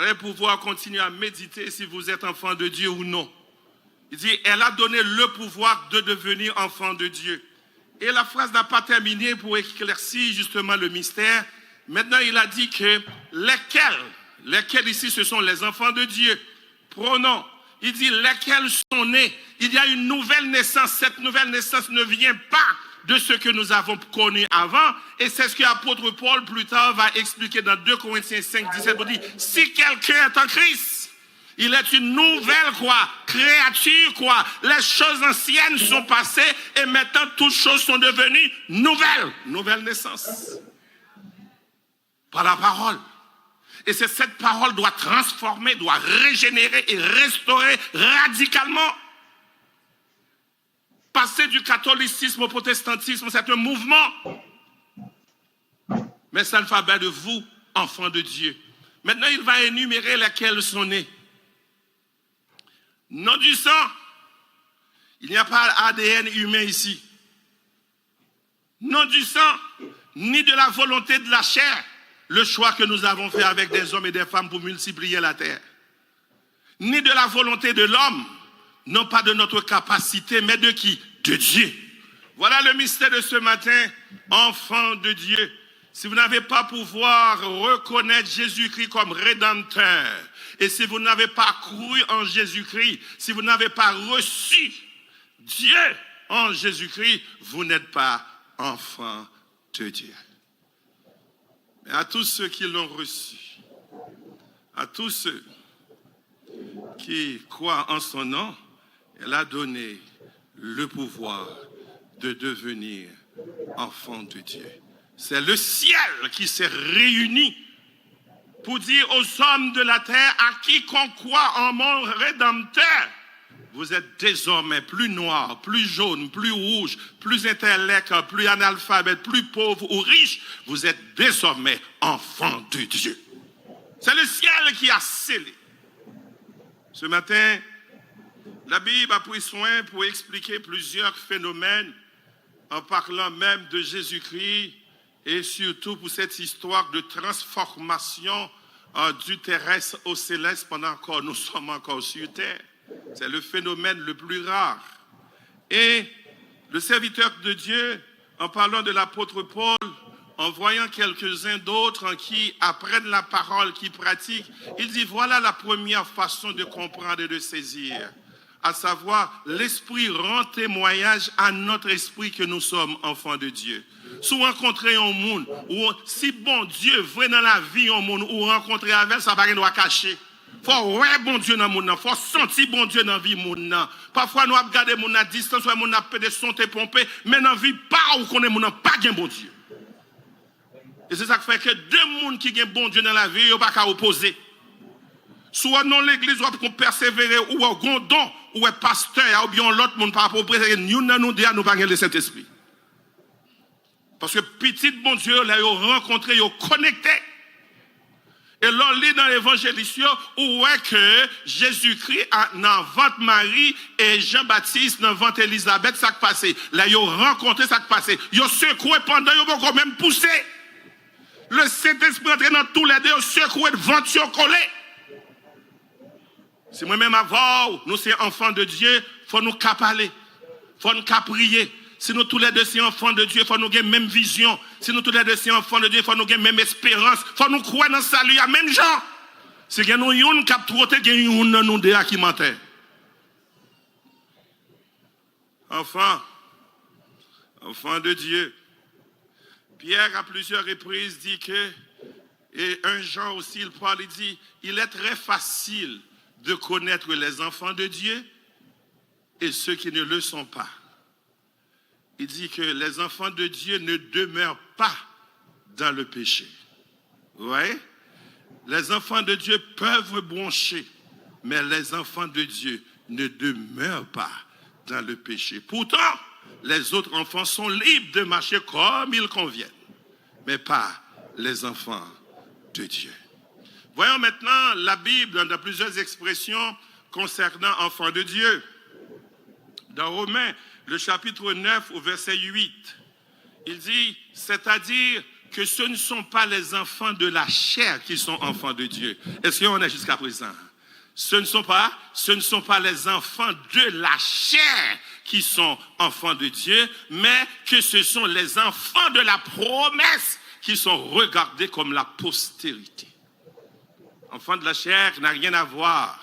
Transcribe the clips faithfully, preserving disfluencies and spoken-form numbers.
allez pouvoir continuer à méditer si vous êtes enfant de Dieu ou non. Il dit, elle a donné le pouvoir de devenir enfant de Dieu. Et la phrase n'a pas terminé pour éclaircir justement le mystère. Maintenant, il a dit que lesquels, lesquels ici, ce sont les enfants de Dieu. Pronom, il dit lesquels sont nés. Il y a une nouvelle naissance. Cette nouvelle naissance ne vient pas de ce que nous avons connu avant. Et c'est ce que l'apôtre Paul, plus tard, va expliquer dans deux Corinthiens cinq, dix-sept, pour dire, si quelqu'un est en Christ, il est une nouvelle quoi, créature quoi. Les choses anciennes sont passées et maintenant toutes choses sont devenues nouvelles. Nouvelle naissance. Par la parole. Et c'est cette parole doit transformer, doit régénérer et restaurer radicalement. Passer du catholicisme au protestantisme, c'est un mouvement. Mais ça ne fait pas de vous enfants de Dieu. Maintenant, il va énumérer lesquels sont nés. Non du sang. Il n'y a pas A D N humain ici. Non du sang, ni de la volonté de la chair, le choix que nous avons fait avec des hommes et des femmes pour multiplier la terre, ni de la volonté de l'homme, non pas de notre capacité, mais de qui? De Dieu. Voilà le mystère de ce matin, enfant de Dieu. Si vous n'avez pas pouvoir reconnaître Jésus-Christ comme rédempteur, et si vous n'avez pas cru en Jésus-Christ, si vous n'avez pas reçu Dieu en Jésus-Christ, vous n'êtes pas enfant de Dieu. Mais à tous ceux qui l'ont reçu, à tous ceux qui croient en son nom, elle a donné le pouvoir de devenir enfant de Dieu. C'est le ciel qui s'est réuni pour dire aux hommes de la terre, à quiconque croit en mon rédempteur, vous êtes désormais plus noir, plus jaune, plus rouge, plus intellectuel, plus analphabète, plus pauvre ou riche, vous êtes désormais enfant de Dieu. C'est le ciel qui a scellé. Ce matin, la Bible a pris soin pour expliquer plusieurs phénomènes en parlant même de Jésus-Christ et surtout pour cette histoire de transformation euh, du terrestre au céleste pendant que nous sommes encore sur terre. C'est le phénomène le plus rare. Et le serviteur de Dieu, en parlant de l'apôtre Paul, en voyant quelques-uns d'autres qui apprennent la parole, qui pratiquent, il dit, voilà la première façon de comprendre et de saisir, à savoir l'esprit rend témoignage à notre esprit que nous sommes enfants de Dieu. Si w rankontre yon moun, ou, si Bondye vre nan lavi yon moun, ou rankontre avè l, sa pa gen dwa kache. Fò w wè Bondye nan moun nan, fò w santi Bondye nan vi moun nan. Pafwa nou ap gade moun nan a distans, wè moun nan ap pede sonte ponpe, men nan vi pa w, ou konnen moun nan pa gen Bondye. E se sa k fè ke de moun ki gen Bondye nan lavi yo, yo pa ka opoze. Si w nan legliz, w ap kon pèsevere, ou wè w gen yon don, ou wè pastè a oubyen yon lòt moun pa ap opoze, youn nan nou de a, nou pa gen Lesentespri. Paske pitit Bondye yo, lè yo rankontre, yo konekte. E lè w li nan Evanjelis yo, ou wè ke Jezikri a, nan vant Mari e Jan Batis nan vant Elizabèt, sa k pase? Lè yo rankontre, sa k pase? Yo sekwe pandan yo poko menm pouse. Le Sentespri antre nan toulède, yo sekwe vant yo kole. Si mwen menm avè w, nou se enfant de Dieu, fò nou ka pale. Fò nou ka priye. Si nou toulède se enfant de Dieu, fò nou gen menm vizyon. Si nou toulède se enfant de Dieu, fò nou gen menm esperans. Fò nou kwè nan sali a menm jan. Si gen nou youn k ap twote, gen youn nan nou de a ki mantè. Enfant, enfant de Dieu. Pierre, à plusieurs reprises, dit que, et un Jean aussi, il parle, il dit, il est très facile de connaître les enfants de Dieu et ceux qui ne le sont pas. Il dit que les enfants de Dieu ne demeurent pas dans le péché. Vous voyez? Les enfants de Dieu peuvent broncher, mais les enfants de Dieu ne demeurent pas dans le péché. Pourtant, les autres enfants sont libres de marcher comme ils conviennent, mais pas les enfants de Dieu. Voyons maintenant la Bible dans plusieurs expressions concernant enfants de Dieu. Dans Romains, le chapitre neuf au verset huit, il dit, c'est-à-dire que ce ne sont pas les enfants de la chair qui sont enfants de Dieu. Est-ce qu'on est jusqu'à présent? Ce ne sont pas, ce ne sont pas les enfants de la chair qui sont enfants de Dieu, mais que ce sont les enfants de la promesse qui sont regardés comme la postérité. Enfant de la chair n'a rien à voir.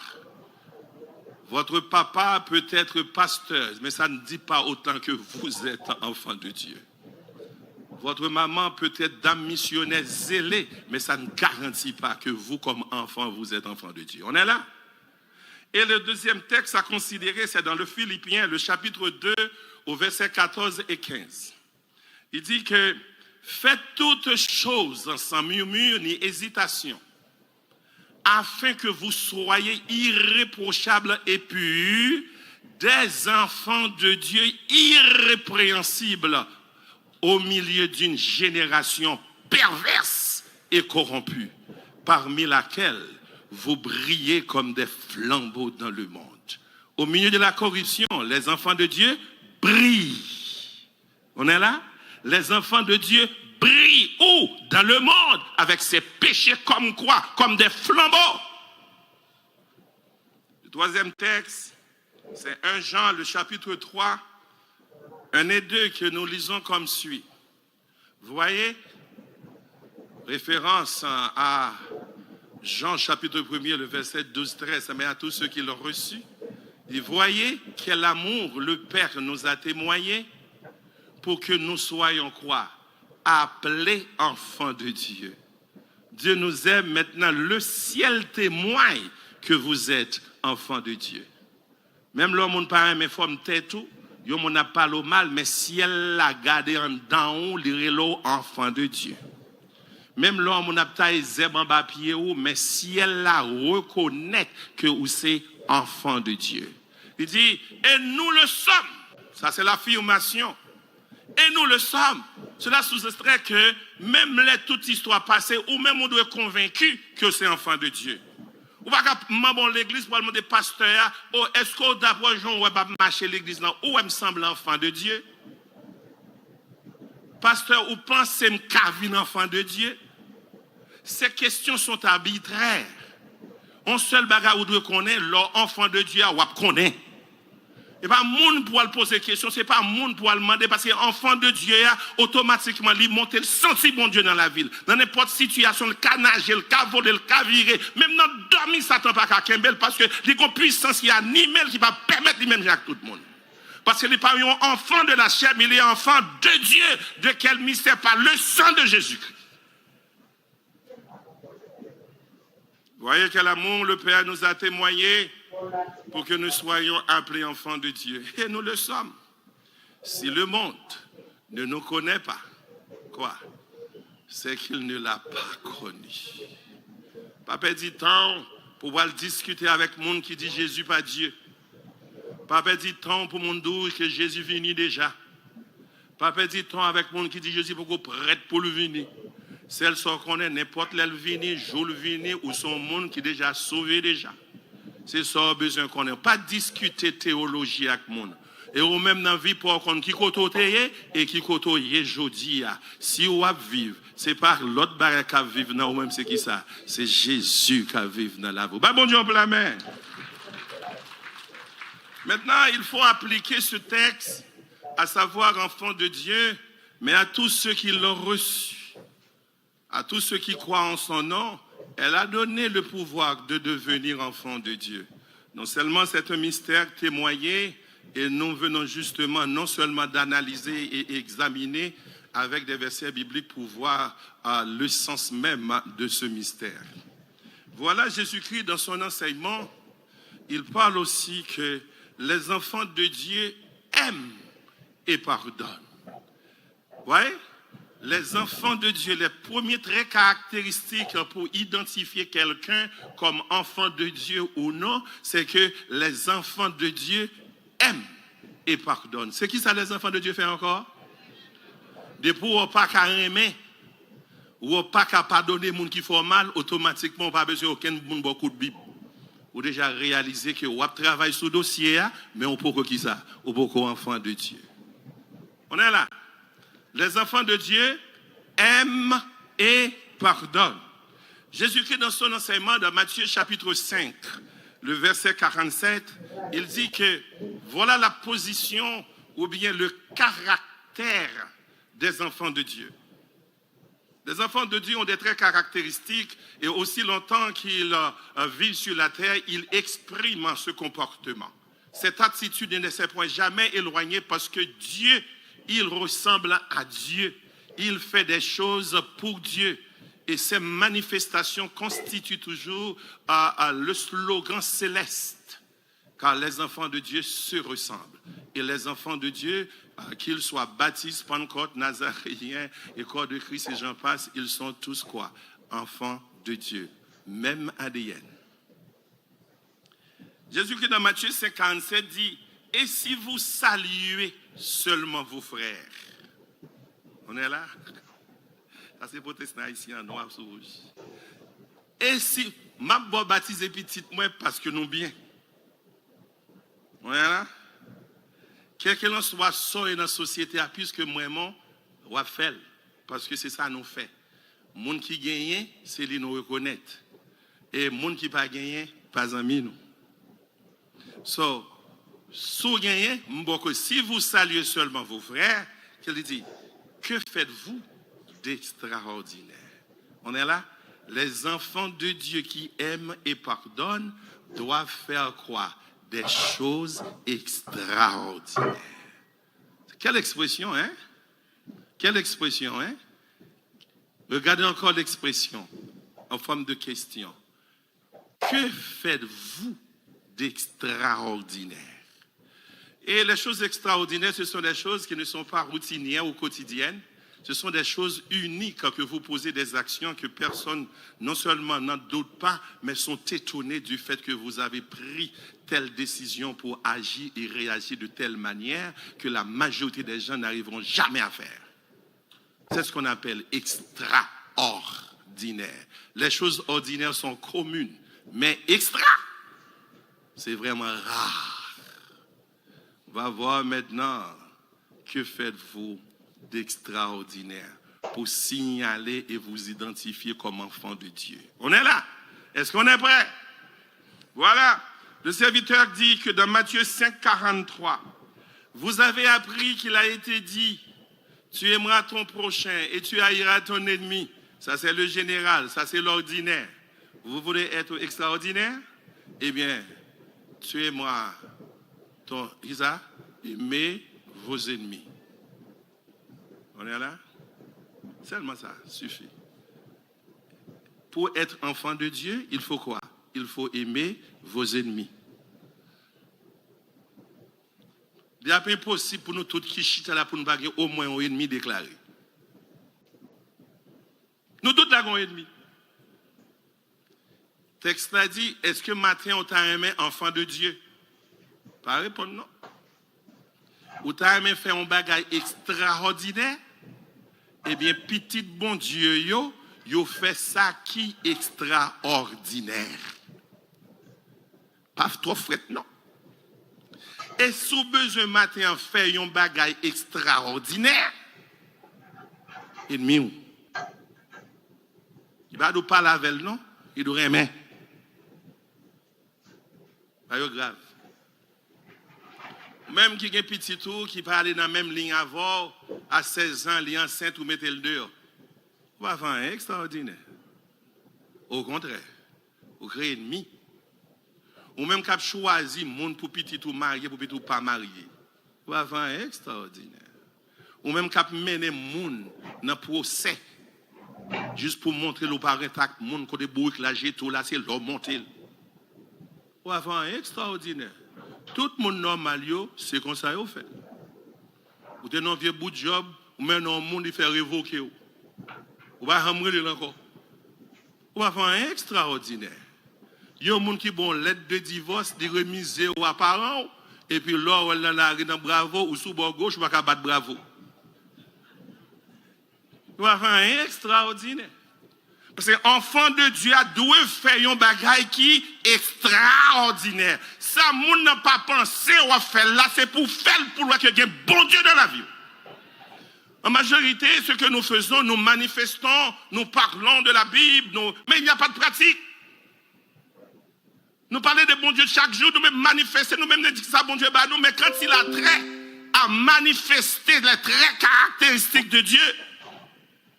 Votre papa peut être pasteur, mais ça ne dit pas autant que vous êtes enfant de Dieu. Votre maman peut être dame missionnaire zélée, mais ça ne garantit pas que vous, comme enfant, vous êtes enfant de Dieu. On est là? Et le deuxième texte à considérer, c'est dans le Philippiens, le chapitre deux, au verset quatorze et quinze. Il dit que faites toutes choses sans murmure ni hésitation, afin que vous soyez irréprochables et purs, des enfants de Dieu irrépréhensibles au milieu d'une génération perverse et corrompue, parmi laquelle vous brillez comme des flambeaux dans le monde. Au milieu de la corruption, les enfants de Dieu brillent. On est là? Les enfants de Dieu brillent où? Dans le monde, avec ses péchés comme quoi? Comme des flambeaux. Le troisième texte, c'est un Jean, le chapitre trois, un et deux, que nous lisons comme suit. Vous voyez? Référence à Jean chapitre premier, le verset douze treize, mais à tous ceux qui l'ont reçu, il dit, voyez quel amour le Père nous a témoigné pour que nous soyons quoi? Appelés enfants de Dieu. Dieu nous aime, maintenant le ciel témoigne que vous êtes enfants de Dieu. Menm lè yon moun pa renmen fòm tèt ou, yon moun ap pale w mal, men syèl la gade anndan ou, li rele w enfant de Dieu. Menm lè yon moun ap taye zèb anba pye ou, men syèl la rekonèt ke ou se enfant de Dieu. Li di, et nous le sommes. Sa se lafirmasyon. Et nous le sommes. Cela sous-entend que menm lè tout istwa pase, ou menm ou dwe konvenki ke w se enfant de Dieu. Ou pa ka manman yon legliz pou al mande pastè a, o, èske w daprè jan w wè m ap mache legliz lan, ou wè m sanble enfant de Dieu? Pastè, ou panse m ka vin enfant de Dieu? Ces questions sont arbitraires. Yon sèl bagay ou dwe konnen, lè w enfant de Dieu a, w ap konnen. E pa moun pou al poze kesyon, se pa moun pou al mande, paske enfant de Dieu a, otomatikman, li monte, l santi Bondye nan lavi l. Nan nenpòt sitiyasyon, l ka naje, l ka vole, l ka vire. Menm nan dòmi, Satan pa ka kenbe l, paske li gon pwisans ki anime l, ki pa pèmèt li menm jan ak tout moun. Paske li pa yon enfant de la chair, mais il est enfant de Dieu. De quel mystère? Par le sang de Jésus-Christ. Voyez quel amour le Père nous a témoigné pour que nous soyons appelés enfants de Dieu. Et nous le sommes. Si le monde ne nous connaît pas, quoi? C'est qu'il ne l'a pas connu. Pa pèdi tan w pou w al diskite avèk moun ki di Jezi pa Dye. Pa pèdi tan w pou moun di w ke Jezi vini deja. Pa pèdi tan avèk moun ki di Jezi poko prèt pou l vini. Sèl sa w konnen, nenpòt lè l vini, jou l vini, ou se yon moun ki deja sove deja. Se sa w bezwen konnen. Pa diskite teyoloji ak moun. E ou menm nan vi pa w konn ki kote w te ye e ki kote w ye jodi a. Si w ap viv, se pa lòt bagay k ap viv nan ou menm, se kisa? Se Jezi k ap viv nan lavi w. Bay Bondye yon pla men. Maintenant, il faut appliquer ce texte, à savoir enfants de Dieu, mais à tous ceux qui l'ont reçu, à tous ceux qui croient en son nom, elle a donné le pouvoir de devenir enfants de Dieu. Non seulement c'est un mystère témoigné, et nous venons justement non seulement d'analyser et examiner avec des versets bibliques pour voir euh, le sens même de ce mystère. Voilà Jésus-Christ dans son enseignement, il parle aussi que les enfants de Dieu aiment et pardonnent. Voyez? Les enfants de Dieu, les premiers traits caractéristiques pour identifier quelqu'un comme enfant de Dieu ou non, c'est que les enfants de Dieu aiment et pardonnent. Se kisa les enfants de Dieu fè ankò? Depi w pa ka renmen, w pa ka padone moun ki fè w mal, otomatikman w pa bezwen okenn moun ba w kout bib. Ou deja reyalize ke w ap travay sou dosye a, men w poko kisa? Ou poko enfant de Dieu. On est là. Les enfants de Dieu aime et pardonne. Jésus-Christ, dans son enseignement, dans Matthieu chapitre cinq, le verset quarante-sept, il dit que voilà la position ou bien le caractère des enfants de Dieu. Les enfants de Dieu ont des traits caractéristiques et aussi longtemps qu'ils euh, vivent sur la terre, ils expriment ce comportement. Cette attitude ne s'est point jamais éloignée parce que Dieu, il ressemble à Dieu. Il fait des choses pour Dieu. Et ces manifestations constituent toujours euh, euh, le slogan céleste. Car les enfants de Dieu se ressemblent. Et les enfants de Dieu, euh, qu'ils soient baptistes, Pentecôte, Nazaréens, et corps de Christ, et j'en passe, ils sont tous quoi? Enfants de Dieu. Même A D N. Jésus-Christ dans Matthieu cinq quarante-sept dit, et si vous saluez seulement vos frères. On est là? Sa se pwotestan ayisyen an nwa sou wouj. E si m ap ba w batize pitit mwen paske nou byen. Mwen la, kèlkelanswa sa w ye nan sosyete a, piske m renmen w, w ap fè l. Paske se sa nou fè. Moun ki genyen, se li nou rekonèt. E moun ki pa genyen, pa zanmi nou. So, si w genyen, m ba w ke si vous saluez seulement vos frères, ke li di, que faites-vous d'extraordinaire? On est là? Les enfants de Dieu qui aiment et pardonnent doivent faire quoi? Des choses extraordinaires. Quelle expression, hein? Quelle expression, hein? Regardez encore l'expression en forme de question. Que faites-vous d'extraordinaire? Et les choses extraordinaires, ce sont des choses qui ne sont pas routinières ou quotidiennes. Ce sont des choses uniques que vous posez, des actions que personne, non seulement n'en doute pas, mais sont étonnés du fait que vous avez pris telle décision pour agir et réagir de telle manière que la majorité des gens n'arriveront jamais à faire. C'est ce qu'on appelle extraordinaire. Les choses ordinaires sont communes, mais extra, c'est vraiment rare. On va voir maintenant que faites-vous d'extraordinaire pour signaler et vous identifier comme enfant de Dieu. On est là? Est-ce qu'on est prêt? Voilà. Le serviteur dit que dans Matthieu cinq quarante-trois, vous avez appris qu'il a été dit, tu aimeras ton prochain et tu haïras ton ennemi. Ça, c'est le général, ça, c'est l'ordinaire. Vous voulez être extraordinaire? Eh bien, tu aimeras ton, qui ça? Aimez vos ennemis. On est là? Seulement ça suffit. Pour être enfant de Dieu, il faut quoi? Il faut aimer vos ennemis. Li ap enposib pou nou tout ki chita la pou nou pa gen omwen yon enmi deklare. Nou tout la gen yon enmi. Tèks la di, èske maten ou ta renmen enfant de Dieu? Pa reponn non. Ou ta renmen fè yon bagay ekstraòdinè? Ebyen, pitit Bondye yo, yo fè sa ki ekstraòdinè. Pa twò frèt non. E si w bezwen maten an fè yon bagay ekstraòdinè, enmi w. Li pa dwe pale avè l non, li dwe renmen. Bagay yo grav. Ou menm ki gen pitit ou ki pa ale nan menm liy avè w, a sèz an, li ansent, ou mete l deyò. Ou pa fè anyen ekstraòdinè. Okontrè, ou kreye enmi. Ou menm k ap chwazi moun pou pitit ou marye, pou pitit ou pa marye. Ou pa fè anyen ekstraòdinè. Ou menm k ap mennen moun nan pwosè, jis pou montre l ou pa rete ak moun, kote bourik la jete w la, se la w monte l. Ou pa fè anyen ekstraòdinè. Tout moun nòmal yo, se konsa yo fè. Ou te nan yon vye bout djòb, ou mennen yon moun, li fè revoke w. Ou pa janm rele l ankò. Ou pa fè anyen ekstraòdinè. Yon moun ki ba w lèt de divòs, li remize w a paran w, epi lè w wè l nan lari nan bravo, ou sou bò goch, ou pa ka bat bravo. Ou pa fè anyen ekstraòdinè. Paske enfant de Dieu a dwe fè yon bagay ki ekstraòdinè. Sa moun nan pa panse w ap fè l la, se pou w fè l pou l wè ke gen Bondye nan lavi w. En majorité, ce que nous faisons, nous manifestons, nous parlons de la Bible, nous... mais il n'y a pas de pratique. Nou pale de Bondye chak jou, nou menm manifeste, nou menm nou di sa Bondye ba nou, men quand il a trait à manifester les traits caractéristiques de Dieu,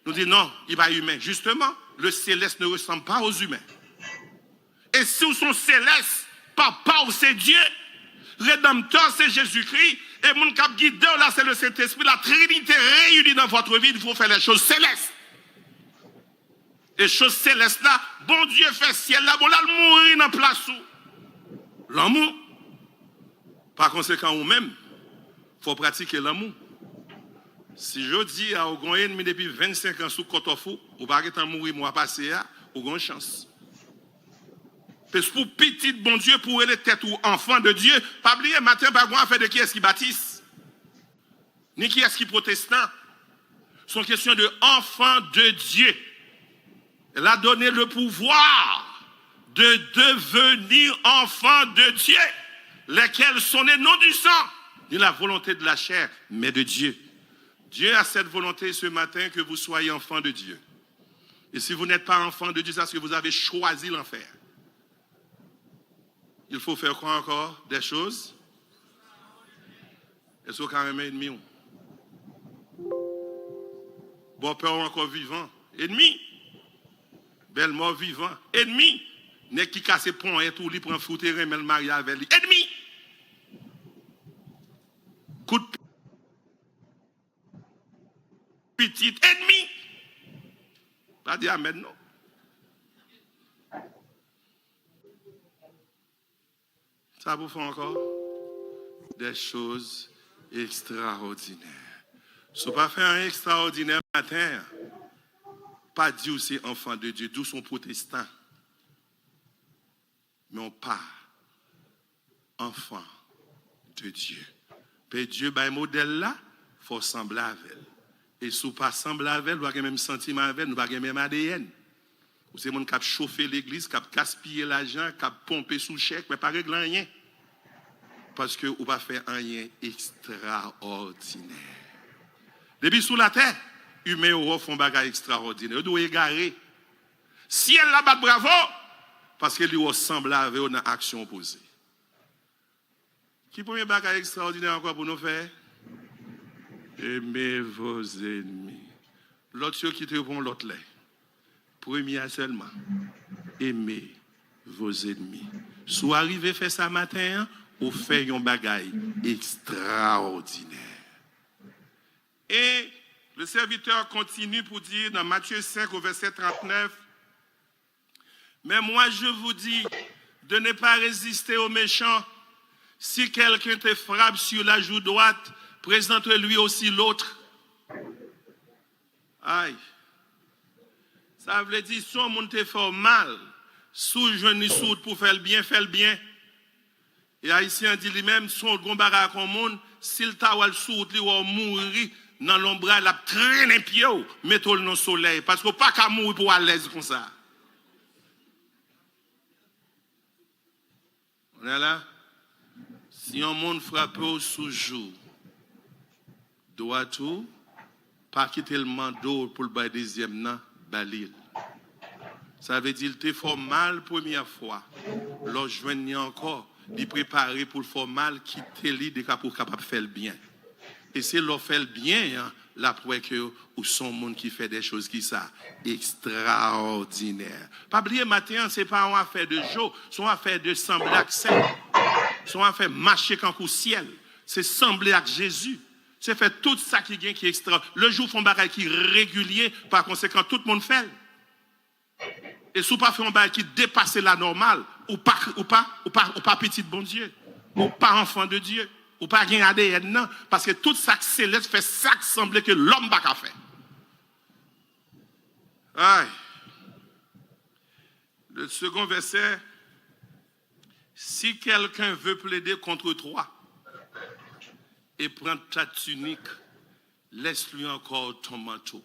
nou di non, li pa imen. Justement, le céleste ne ressemble pas aux humains. E si w se yon selès, papa w se Dye, redanmtè w se Jezikri, e moun k ap gide w la se le Sentespri, la Trinité réunie dans votre vie, il faut faire les choses célestes. E choz selès la, Bondye fè syèl la, bon, l al mouri nan plas ou. Lanmou. Pa konsekan, ou menm, fò w pratike lanmou. Si jodi a ou gen yon ènmi depi vennsenk an sou kòtòf ou, ou pa gentan mouri mwa pase a, ou gen yon chans. Paske pou pitit Bondye, pou rele tèt ou enfant de Dieu, pa bliye maten pa gen afè de kiyès ki batis, ni kiyès ki pwotestan. Se yon kesyon de enfant de Dieu. Elle a donné le pouvoir de devenir enfants de Dieu, lesquels sont nés non du sang, ni la volonté de la chair, mais de Dieu. Dieu a cette volonté ce matin que vous soyez enfants de Dieu. Et si vous n'êtes pas enfants de Dieu, c'est parce que vous avez choisi l'enfer. Il faut faire quoi encore? Des choses. Èske w ka renmen ènmi w? Bòpè w ankò vivan, ènmi. Bèlmè w vivan, ènmi. Nèg ki kase ponyèt ou, li pran fi w te renmen l marye avè li, ènmi. Kout pitit, ènmi. Pa di amèn non. Sa pou fè ankò? Des choses extraordinaires. Si w pa fè anyen ekstraòdinè maten an, pa di w se enfant de Dieu, di w se yon pwotestan. Men w pa enfant de Dieu. Pè Dye bay modèl la, fò w sanble avè l. E si w pa sanble avè l, ou pa gen menm santiman avè l, nou pa gen menm A D N. Ou se moun k ap chofe legliz, k ap gaspiye lajan, k ap ponpe sou chèk, men pa regle anyen. Paske ou pa fè anyen ekstraòdinè. Depi sou latè, imen yo wè w fè yon bagay ekstraòdinè. Yo di w egare. Syèl la bat bravo, paske li wè w sanble avè yo nan aksyon w poze. Ki premye bagay ekstraòdinè ankò pou nou fè? Aimer vos ennemis. Lòt yo kite yo pou yon lòt lè. Premye a sèlman. Aimer vos ennemis. Si w arive fè sa maten an, ou fè yon bagay ekstraòdinè. Et le serviteur continue pour dire dans Matthieu cinq au verset trente-neuf, mais moi je vous dis de ne pas résister au méchant. Si quelqu'un te frappe sur la joue droite, présente-lui aussi l'autre. Ay. Sa vle di, si yon moun te fè w mal, si w jwenn li sou wout pou w fè l byen, fè l byen. E Ayisyen an di li menm, si w gon bagay ak yon moun, si l ta wè l sou wout li, wè w mouri nan lonbray, l ap trennen pye w, mete w nan solèy. Paske w pa ka mouri pou w alèz konsa. Kounye a la, si yon moun frape w sou jou dwat ou, pa kite l mande w pou l bay dezyèm nan, ba li l. Sa vle di l te fè w mal premyè fwa, lè w jwenn li ankò, li prepare pou l fè w mal, kite li depi pou w kapab fè l byen. E se lè w fè l byen an, l ap wè ke ou se yon moun ki fè de choz ki sa, ekstraòdinè. Pa bliye maten an, se pa yon afè de jo, se yon afè de sanble ak sèl. Se yon afè mache kankou syèl. Se sanble ak Jezi. Se fè tout sa ki gen ki ekstra. Le jou w fè yon bagay ki regilye, pa konsekan, tout moun fè l. E si w pa fè yon bagay ki depase lanòmal, ou pa, ou pa, ou pa, ou pa pitit Bondye. Ou pa enfant de Dieu. Ou pa gen A D N nan. Paske tout sa k selès fè sa k sanble ke lòm pa ka fè. Ay. Le second verset, si quelqu'un veut plaider contre toi et prendre ta tunique, laisse-lui encore ton manteau.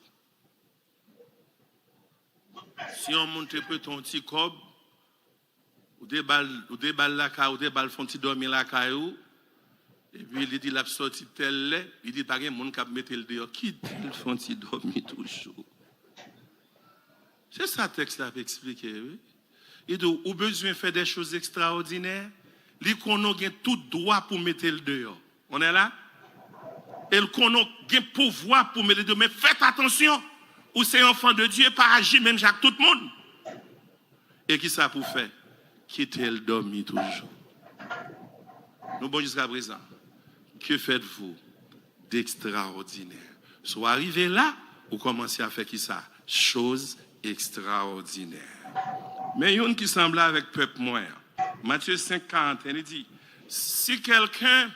Si yon moun te prete w yon ti kòb, ou te ba l, ou te ba l lakay, ou te ba l fè yon ti dòmi lakay ou, Epi li di l ap sòti tèl lè, li di pa gen moun k ap mete l deyò. Kite l fè yon ti dòmi toujou. Se sa tèks la ap eksplike, wi. Li di w, ou bezwen fè de choz ekstraòdinè. Li konnen w gen tout dwa pou mete l deyò. On est là? E l konnen w gen pouvwa pou mete l deyò. Men fèt atansyon, ou se anfan de Dye, pa aji menm jan ak tout moun. E ki sa pou fè? Kite l dòmi toujou. Nou bon jiska prezan. Que faites-vous d'extraordinaire? Si w arive la, ou kòmanse a fè ki sa? Choz ekstraòdinè. Men youn ki sanble avèk pèp mwen an. Matye senk karant et un, li di, si quelqu'un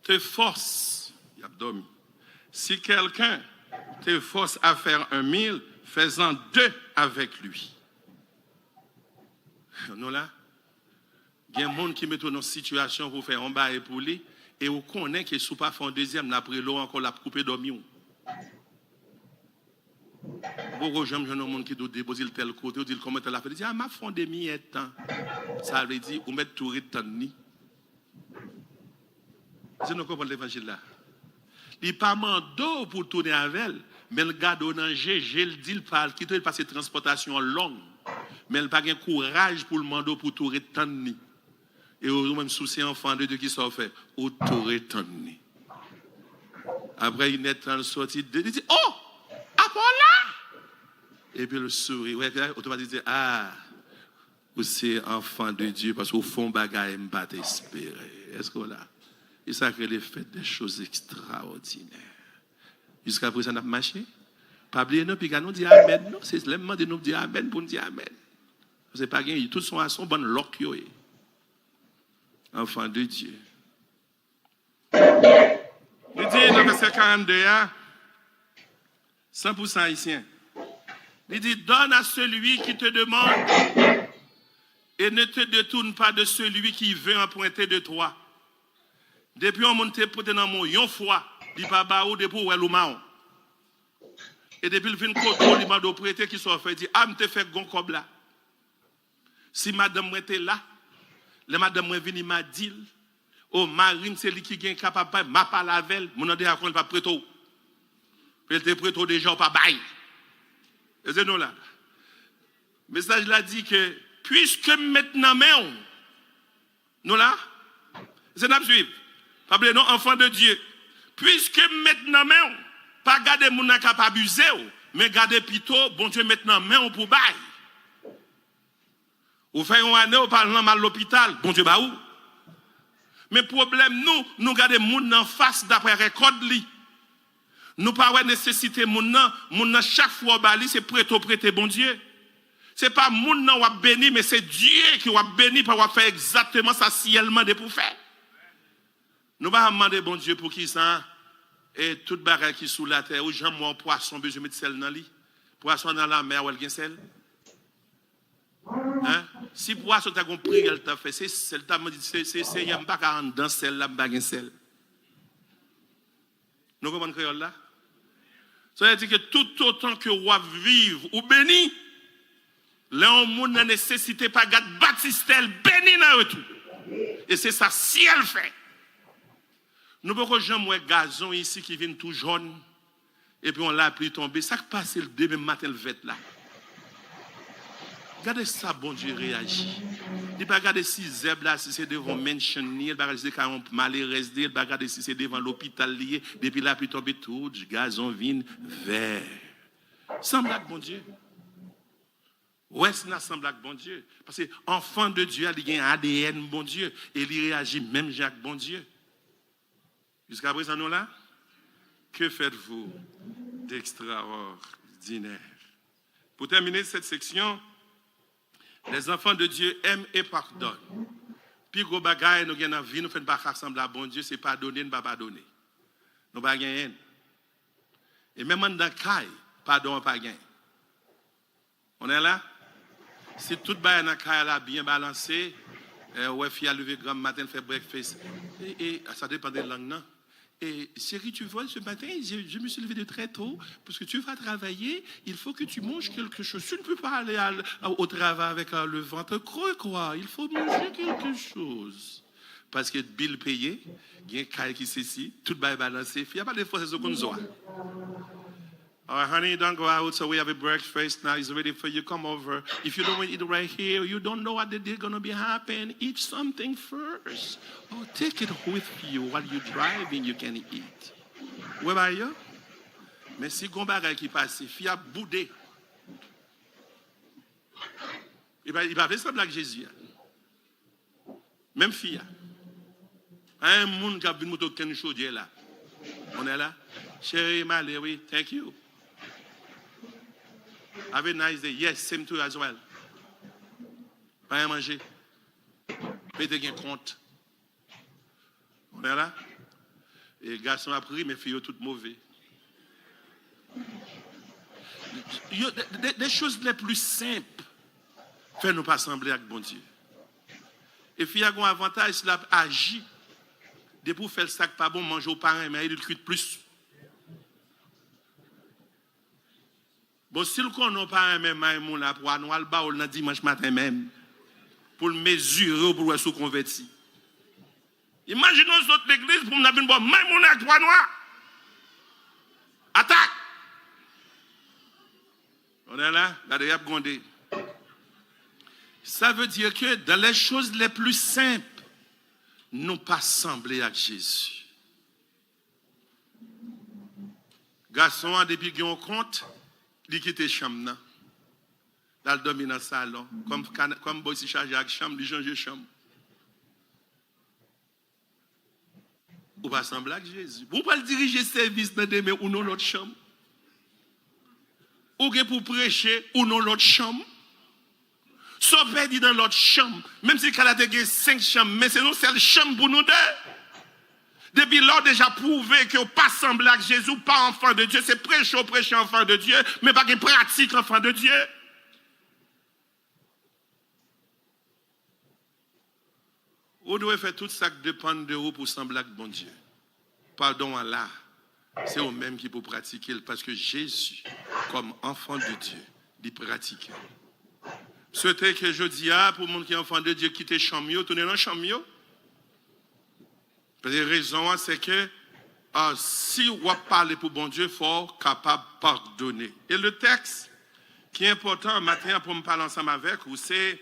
te force, y ap dòmi. Si quelqu'un te force à faire un mille, fais-en deux avec lui. Nou la? Gen moun ki mete w nan sitiyasyon pou fè yon bagay pou li, e ou konnen ke si w pa fè yon dezyèm, l ap rele w ankò, l ap koupe dòmi w. Ou poko janm jwenn yon moun ki di w depoze l tèl kote, ou di l kòman tèl afè, li di, a, m ap fè yon demi èdtan. Sa vle di, ou mèt tou ret tann li. Èske nou konprann levanjil la? Li pa mande w pou w tounen avè l, men l gade w nan je, je l di l pa al kite w, l pase transpòtasyon an long. Men l pa gen kouraj pou l mande w pou w tou ret tann li. E ou menm, si w se anfan de Dye, ki sa w fè? Ou tou ret tann li. Apre inèdtan, l sòti, li di, o! Apa w la? Epi l souri. Ou wè, otomatik di, a, ou se anfan de Dye, paske w fè yon bagay m pa t espere. Èske w la? E sa k rele fè de choz ekstraòdinè. Jiska prezan, n ap mache. Pa bliye non, piga nou di amèn, non. Se lè m mande nou di amèn pou n di amèn. Se pa gen, tout son a son bann lòk yo ye. Anfan de Dye. Li di nan vèsè karannde a, san pou san ayisyen, li di, donne à celui qui te demande et ne te détourne pas de celui qui veut emprunter de toi. Depi yon moun te prete nan men w yon fwa, li pa ba ou, depi w wè l ou mawon. E depi l vin kote w, li mande w prete, ki sa w fè? Di, a, m te fè gon kòb la. Si madanm mwen te la, lè madanm mwen vini, m a di l, o, mari m, se li ki gen kapab bay, m a pale avè l, moun nan deja konnen l p ap prete w. Paske l te prete w deja, w pa bay. Èske nou la? Mesaj la di ke, puiske m met nan men w, nou la? Se n ap swiv. Pa bliye non, anfan de Dye. Puiske m met nan men w, pa gade moun nan k ap abize w, men gade pito Bondye met nan men w pou bay. Ou fè yon ane, ou pa al nan mal lopital, Bondye ba ou. Men pwoblèm nou, nou gade moun nan fas daprè rèkòt li. Nou pa wè nesesite moun nan. Moun nan, chak fwa w ba li, se prete w prete Bondye. Se pa moun nan w ap beni, men se Dye ke w ap beni, paske w ap fè egzakteman sa syèl mande pou w fè. Nou pa janm mande Bondye poukisa e tout bagay ki sou latè, ou janm wè yon pwason bezwen met sèl nan li? Pwason nan lanmè a, w wè l gen sèl? Hein? Si pwason ta gon priyè l ta fè, se sèl, ta mande, se, se, Senyè, m pa ka anndan sèl la, m pa gen sèl. Nou konprann kreyòl la? Sa vle di ke toutotan ke w ap viv, ou beni. Lè yon moun nan nesesite, pa gad batistè l, beni nan retou. E se sa syèl fè. Nou poko janm wè gazon isi ki vin tou jòn, epi yon lapli tonbe, sa k pase l demen maten l vèt la? Gade sa Bondye reyaji. Li pa gade si zèb la, si se devan mansion li, li pa gade si se kay yon malerèz li, li pa gade si se devan lopital li ye. Depi lapli tonbe, tout gazon vin vè. Sanble ak Bondye. Wès nan sanble ak Bondye. Paske anfan de Dye a, li gen A D N Bondye. E li reyaji menm jan ak Bondye. Jiska prezan nou la? Que faites-vous d'extraordinaire? Pou tèmine sèt seksyon, les enfants de Dieu aiment et pardonnent. Pi gwo bagay nou gen nan vi nou, fè n pa ka sanble a Bondye, se padone n pa padone. Nou pa genyen l. E menm anndan kay, padon an pa genyen. On est là? Si tout bagay nan kay la byen balanse, eh, ou wè fi a leve granm maten, l fè breakfast. E, e, sa depann de lang nan. Et chérie, tu vois, ce matin, je, je me suis levée de très tôt, parce que tu vas travailler, il faut que tu manges quelque chose. Tu ne peux pas aller à l-, au travail avec, euh, le ventre creux, quoi. Il faut manger quelque chose. Paske bil peye, gen kay ki sesi, tout bagay balanse. Fi a pale fransè sou konn zo a. All right, honey, don't go out. So we have a breakfast now. It's ready for you. Come over. If you don't eat right here, you don't know what the day gonna be happen. Eat something first. Or take it with you while you driving. You can eat. Wè ba yo? Men si gon bagay ki pase, fi a boude. Li pa, li pa vle sanble ak Jezi a. Menm fi a. Pa gen moun k ap vin montre w kenn chodyè la. On est là? Cheri, m ale wi. Thank you. Have a nice day. Yes, same to you as well. Pa gen manje. Pete gen kont. On est là? E gason ap ri, men fi yo tout move. Yo, de, de, de choses les plus simples fè nou pa sanble ak Bondye. E fi a gon avantaj, si l ap aji, depi w fè l sa k pa bon, manje w pa renmen, li kwit plis. Bon, si l konnen w pa renmen maymoun la, pwa nwa, l ba w l nan dimanch maten menm. Pou l mezire w, pou l wè si w konvèti. Imajine w sot legliz, pou moun ap vin ba w maymoun ak pwa nwa. Atak! On est là? Gade, y ap gwonde. Ça veut dire que dans les choses les plus simples, nou pa sanble ak Jezi. Gason an, depi gen yon kont, li kite chanm nan. L al dòmi nan salon. Kòm, kòm bòs li chaje ak chanm, li chanje chanm. Ou pa sanble ak Jezi. Ou pral dirije sèvis nan demen, ou nan lòt chanm. Ou gen pou preche, ou nan lòt chanm. Sa w pèdi nan lòt chanm, menm si kay la te gen senk chanm, men se yon sèl chanm pou nou de. Depi la, w deja pwouve ke w pa sanble ak Jezi, w pa enfant de Dieu, se preche w preche enfant de Dieu, men pa gen pratik enfant de Dieu. Ou dwe fè tout sa k depann de ou pou w sanble ak Bondye. Padon an la, se ou menm ki pou pratike l, paske Jezi, kòm enfant de Dieu, li pratike l. M swete ke jodi a, pou moun ki enfant de Dieu, kite chanm yo, tounen nan chanm yo. Paske rezon an, se ke, ah, si w ap pale pou Bondye, fò w kapab padone. E le tèks ki enpòtan maten an pou m pale ansanm avèk ou, se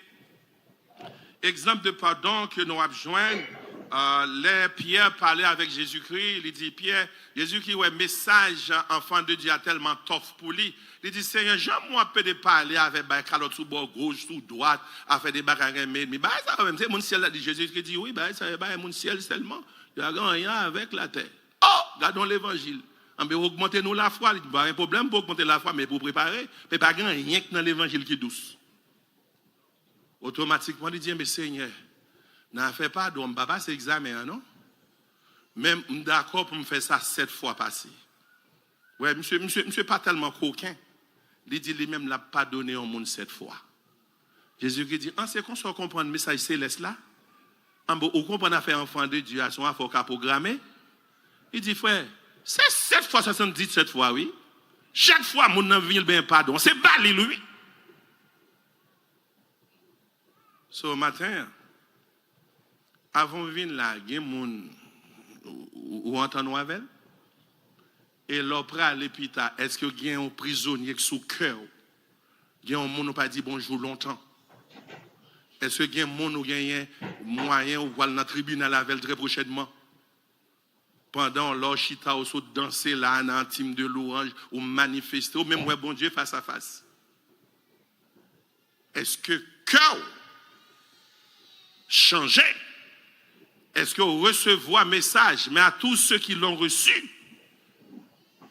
egzanp de padon ke nou ap jwenn, ah, lè Pyè pale avèk Jezikri, li di, Pyè, Jezikri wè mesaj enfant de Dieu a tèlman tough pou li, li di, Senyè, jan mwen ap pede pale avè bay kalòt sou bò goch, sou dwat, afè de bagay renmen ènmi. Bagay sa yo menm, se moun syèl la di, Jezikri di, wi, bagay sa yo, bagay moun syèl sèlman. Yo pa gen anyen avèk latè. Oh, gade yon levanjil. Anben, ogmante nou lafwa. Li di, pa gen pwoblèm pou ogmante lafwa, men pou prepare. Men pa gen anyen k nan levanjil ki dous. Otomatikman, li di, enben, Senyè, nan afè padon, m pa pase egzamen an, non. Men m dakò pou m fè sa sèt fwa pase. Wè, misye, misye, misye pa tèlman koken. Li di li menm l ap padone yon moun sèt fwa. Jezikri di, an, se konsa w konprann mesaj selès la? An, bon, ou konprann afè enfant de Dieu a, se yon afè w ka pwograme? Li di, frè, se sèt fwa swasanndizuit fwa, wi. Chak fwa moun nan vini, l benyen padon. Se ba li l, wi. So, maten an, avan w vin la, gen moun ou, ou, ou antann ou avè l? E lè w prale pita, èske gen yon prizonye k sou kè w? Gen yon moun ou pa di bonjou lontan? Èske gen moun ou genyen mwayen ou pral nan tribinal avè l trè pwochènman? Pandan w la w chita, w sot danse la nan tim de lwanj, ou manifeste, ou menm wè Bondye fas a fas. Èske kè w chanje? Èske w resevwa mesaj? Mais à tous ceux qui l'ont reçu,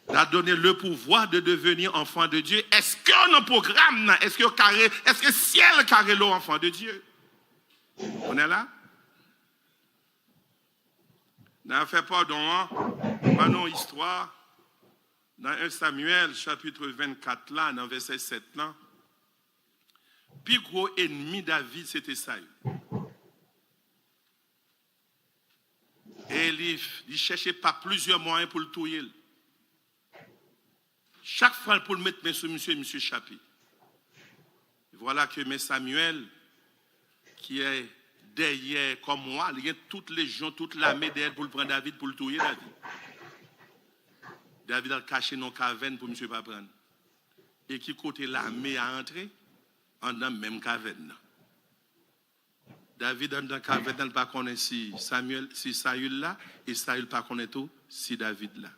il a donné le pouvoir de devenir enfants de Dieu. Èske w nan pwogram nan? Èske w kare, èske syèl ka rele w enfant de Dieu? On est là? Nan afè padon an, ban nou yon istwa. Nan en Samyèl, chapit vennkat la, nan vèsè sèt lan, pi gwo ènmi David, se te sa yo. E li, li chèche pa plizyè mwayen pou l touye l. Chak fwa l pou l met men sou misye, misye chape. Vwala ke men Samyèl, ki è dèyè kòm wa, li gen tout lejyon, tout lame dèyè l pou l pran David, pou l touye David. David al kache nan yon kavèn pou misye pa pran l. E ki kote lame a antre? Anndan menm kavèn nan. David anndan kavèn nan, li pa konnen si Samuel, si Sayil la, e Sayil pa konnen tou si David la.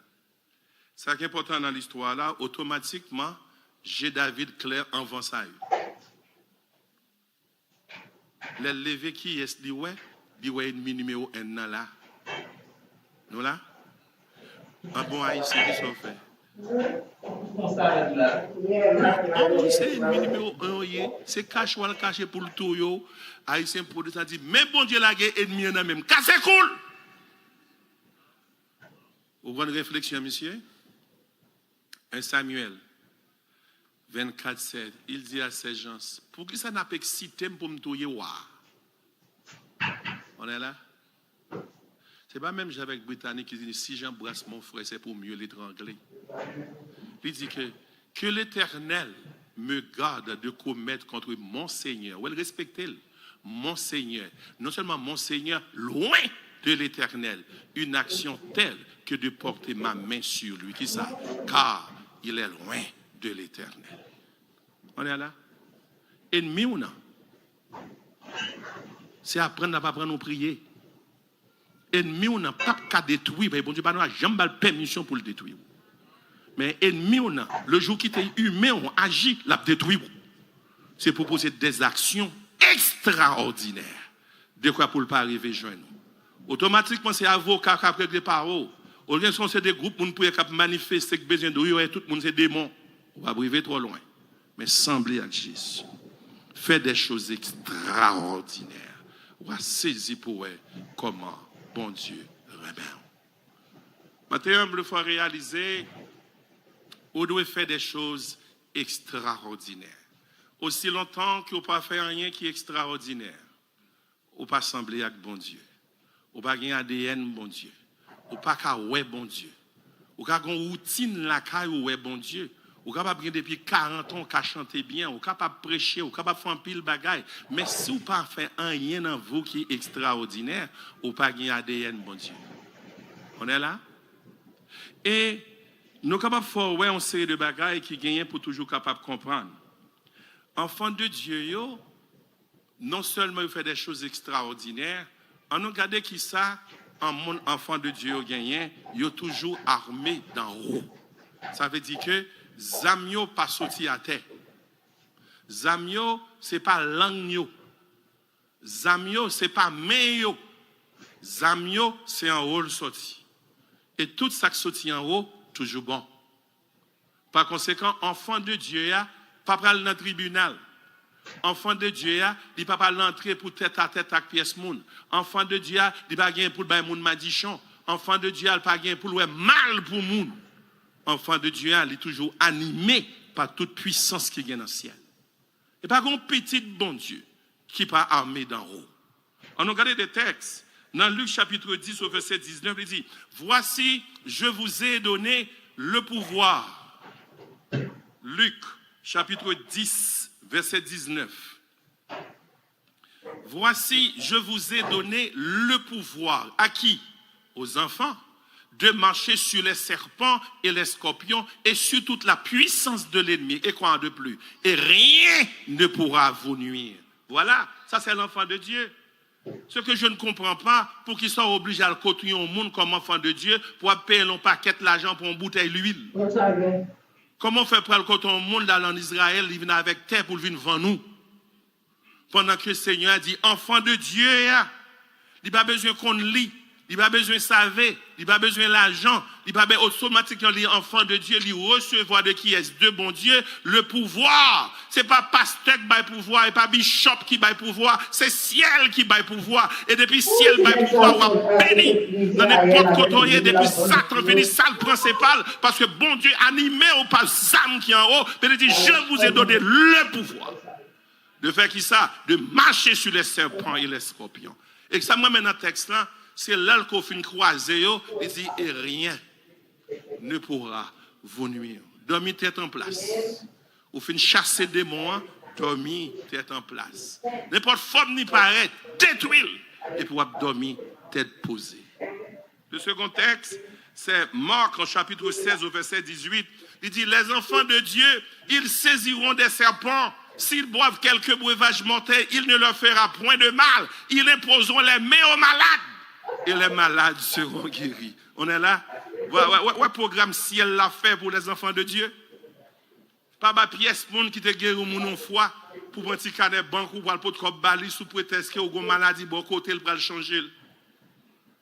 Sa ki enpòtan nan listwa la, otomatikman, je David klè anvan Sayil. Lè l leve, kiyès li wè? Li wè ènmi nimewo en nan la. Nou la? An bon Ayisyen, kisa w fè? An bon, se ènmi nimewo en yo ye. Se kache w al kache pou l touye w. Ayisyen pwodui sa di, men Bondye lage ènmi an nan men m. Kase kou l! Ou konn refleksyon misye? En Samyèl vennkat sèt, il dit à ses gens, poukisa n ap eksite m pou m touye wa a? On est là? Se pa menm jan avèk Britanik ki di, si j'embrasse mon frère, c'est pour mieux l'étrangler. Li di ke, que l'Éternel me garde de commettre contre mon Seigneur. Wè, l respekte l. Mon Seigneur. Non seulement mon Seigneur, loin de l'Éternel, une action telle que de porter ma main sur lui. Kisa? Car il est loin de l'Éternel. On est là? Ènmi w nan. Se aprann l ap aprann ou priye. Ènmi w nan p ap ka detwi, paske Bondye pa janm ba l pèmisyon pou l detwi w. Men ènmi w nan, le jou ki te imen w aji, l ap detwi w. Se pou poze dèzaksyon ekstraòdinè, dekwa pou l pa rive jwenn ou. Otomatikman, se avoka k ap regle pa ou. Ou gen son se de gwoup moun pou ye k ap manifeste, k bezwen dwe wè tout moun se demon. Ou p ap rive twò lwen. Men sanble ak Jezi. Fè de choz ekstraòdinè. Ou a sezi pou wè kòman Bondye renmen w. Maten an, m vle fè w reyalize, ou dwe fè de choz ekstraòdinè. Osi lontan ke w pa fè anyen ki ekstraòdinè, ou pa sanble ak Bondye. Ou pa gen A D N Bondye. Ou pa ka wè Bondye. Ou ka gen yon woutin lakay ou wè Bondye. Ou kapab gen depi karant an, ou ka chante byen, ou kapab preche, ou kapab fè anpil bagay. Men si w pa fè anyen nan vi w ki ekstraòdinè, ou pa gen A D N Bondye. On est là? E nou kapab fè w wè yon seri de bagay ki genyen pou toujou kapab konprann. Anfan de Dye yo, non sèlman yo fè de choz ekstraòdinè, ann nou gade kisa an moun anfan de Dye yo genyen, yo toujou ame dan wo. Sa vle di ke zam yo pa soti atè. Zam yo, se pa lang yo. Zam yo, se pa men yo. Zam yo, se anwo l soti. E tout sa k soti anwo, toujou bon. Pa konsekan, anfan de Dye a pa pral nan tribinal. Anfan de Dye a, li pa pral antre pou tèt a tèt ak pyès moun. Anfan de Dye a, li pa gen pou l bay moun madichon. Anfan de Dye a, li pa gen pou l wè mal pou moun. Anfan de Dye a, li toujou anime pa tout pwisans ki gen nan syèl. E pa gen yon pitit Bondye ki pa ame dan wo. Ann nou gade de tèks. Nan Lik chapit dis, o vèsè diznèf, li di, voici, je vous ai donné le pouvoir. Lik chapit dis, vèsè diznèf. Voici, je vous ai donné le pouvoir. À qui? Aux enfants. De marcher sur les serpents et les scorpions et sur toute la puissance de l'ennemi. Et quoi de plus? Et rien ne pourra vous nuire. Voilà, ça c'est l'enfant de Dieu. Ce que je ne comprends pas, poukisa w oblije al kote yon moun kòm anfan de Dye pou ap peye l yon pakèt lajan pou yon boutèy lwil? Kòman w fè pral kote yon moun, l al ann Izrayèl, li vin avèk tè pou l vin vann ou? Pandan ke Senyè a di, anfan de Dye a, li pa bezwen konn li, li pa bezwen save, li pa bezwen lajan, li pa be-, otomatikman li anfan de Dye, li resevwa de kiyès? De Bondye, le pouvwa. Se pa pastè k bay pouvwa, e pa bichòp ki bay pouvwa, se syèl ki bay pouvwa. E depi syèl bay pouvwa, w ap beni. Nan nenpòt kote w ye, depi Satan vini, sa l pran se pa l, paske Bondye anime w pa zam ki anwo, men li di, je vous ai donné le pouvoir. De faire qui ça? De marcher sur les serpents et les scorpions. E sa m renmen nan tèks lan, se lè l ko fin kwaze yo, li di, et rien ne pourra vous nuire. Dòmi tèt an plas. Ou fin chase demon an, dòmi tèt an plas. Nenpòt fòm li parèt, detwi l, epi w ap dòmi tèt poze. Le second texte, c'est Marc en chapitre seize au verset dix-huit. Il dit, les enfants de Dieu, ils saisiront des serpents. S'ils boivent quelque breuvage mortel, il ne leur fera point de mal. Ils imposeront les mains aux malades et les malades seront guéris. On est là? Wè, wè, wè, wè pwogram syèl la fè pou les enfants de Dieu. Pa ba pyès moun ki te geri moun yon fwa pou pran ti kanè bank ou pral pot kòb ba li sou pretèks ke ou gon maladi bò kote l pral chanje l.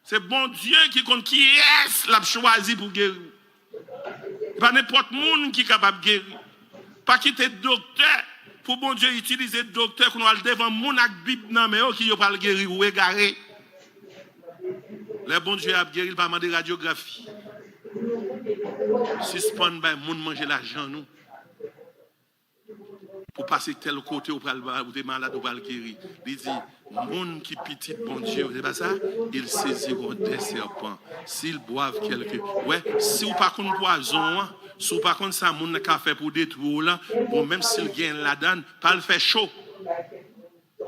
Se Bondye ki konn kiyès l ap chwazi pou geri w. E pa nenpòt moun ki kapab geri. Pa kite doktè, pou Bondye itilize doktè kounye a w al devan moun ak Bib nan men yo ki yo pral geri ou egare. Lè Bondye ap geri, l pa mande radyografi. Sispann bay moun manje lajan nou. Pou pase tèl kote ou pral ba-, ou te malad, ou pral geri. Li di, moun ki pitit Bondye, se pa sa? Ils saisiront des serpents. S'ils boivent quelque. Wè, si w pa konn pwazon an, si w pa konn sa moun nan ka fè pou detwi w lan, bon, menm si l gen ladan l, pa l fè cho.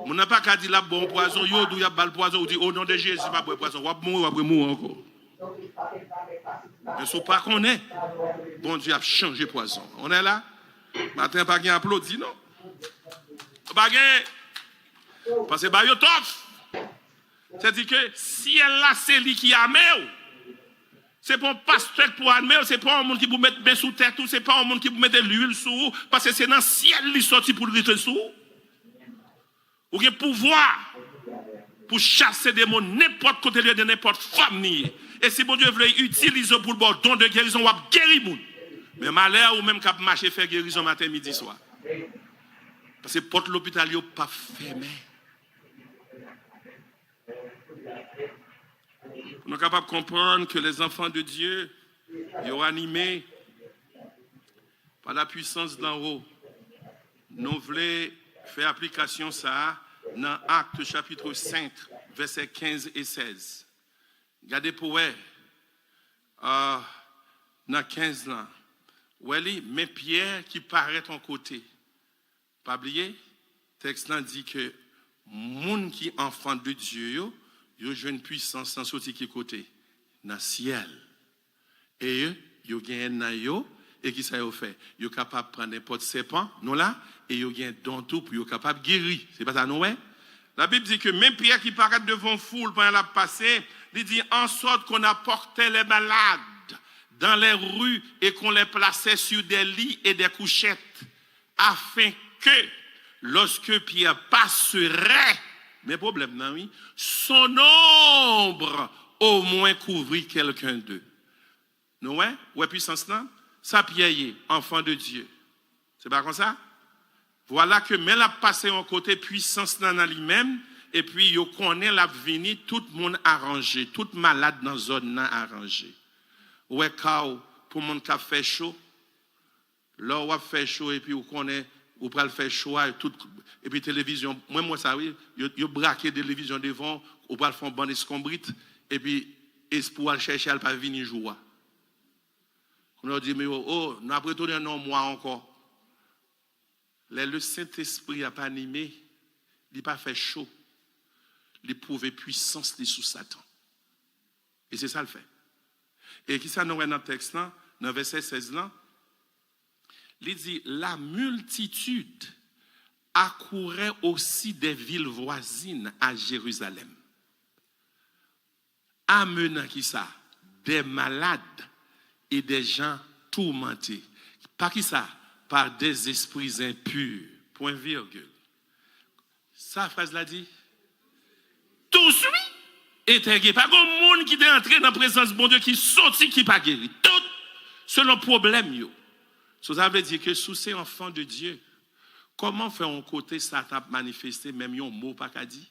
Moun nan pa ka di l ap ba w pwazon, yo di w y ap ba l pwazon, ou di, o non de Jezi, m ap bwè pwazon. W ap mouri, w ap remouri ankò. Men si w pa konnen, Bondye ap chanje pwazon. On est là? Maten an pa gen aplodi, non. Pa gen. Paske ba yo tòf. Sètadi ke syèl la, se li ki ame w. Se pa yon pastè k pou ame w, se pa yon moun ki pou met men sou tèt ou, se pa yon moun ki pou mete lwil sou ou, paske se nan syèl li sòti pou l rive sou ou. Ou gen pouvwa pou chase demon nenpòt kote li ye, de nenpòt fòm li ye. E si Bondye vle itilize w pou l ba w don de gerizon, w ap geri moun. Men malè a ou menm k ap mache fè gerizon maten, midi, swa. Paske pòt lopital yo p ap fèmen. Pou nou kapab konprann ke les enfants de Dieu, yo anime pa la puissance d'en haut. Nou vle fè aplikasyon sa a nan Actes chapitre cinq, vèsè kenz e sèz. Gade pou wè, ah, nan kenz lan. Wè li, men Pyè ki parèt yon kote. Pa bliye, tèks lan di ke moun ki enfant de Dieu yo, yo jwenn pwisans lan soti ki kote? Nan syèl. E yo, yo genyen nan yo, e kisa yo fè? Yo kapab pran nenpòt sèpan, nou la, e yo gen don tou pou yo kapab geri. Se pa sa nou wè? Labib di ke men Pyè ki parèt devan foul pandan l ap pase, li di, en sorte qu'on apportait les malades dans les rues et qu'on les plaçait sur des lits et des couchettes, afin que, lorsque Pierre passerait, men pwoblèm nan, wi, son ombre au moins couvrit quelqu'un d'eux. Nou wè, wè pwisans lan? Sa Pyè ye, enfant de Dieu. Se pa konsa? Vwala ke men l ap pase yon kote, pwisans lan nan li menm, epi yo konnen l ap vini, tout moun aranje, tout malad nan zòn nan aranje. Ou wè ka w pou moun k ap fè cho, lè w ap fè cho epi ou konnen ou pral fè cho a, tout, epi televizyon, mwen m wè sa wi, yo, yo brake televizyon devan w, ou pral fè yon bann eskonbrit, epi espri w al chèche a, l pa vini jou a. Kounye a w di, men yo, o, n ap retounen nan yon mwa ankò. Lè le Sentespri ap anime, li pa fè cho. Li pwouve pwisans li sou Satan. E se sa l fè. E kisa nou wè nan tèks lan, nan vèsè sèz lan? Li di, la multitude accourait aussi des villes voisines à Jérusalem, amenant kisa? Des malades et des gens tourmentés. Pa kisa? Par des esprits impurs. Point virgule. Sa fraz la di? Tous, wi. Entège. Pa gen moun ki te antre nan prezans Bondye ki soti ki pa geri. Tout selon pwoblèm yo. So, sa vle di ke si w se enfant de Dieu, kòman w fè yon kote Satan ap manifeste, menm yon mo w pa ka di?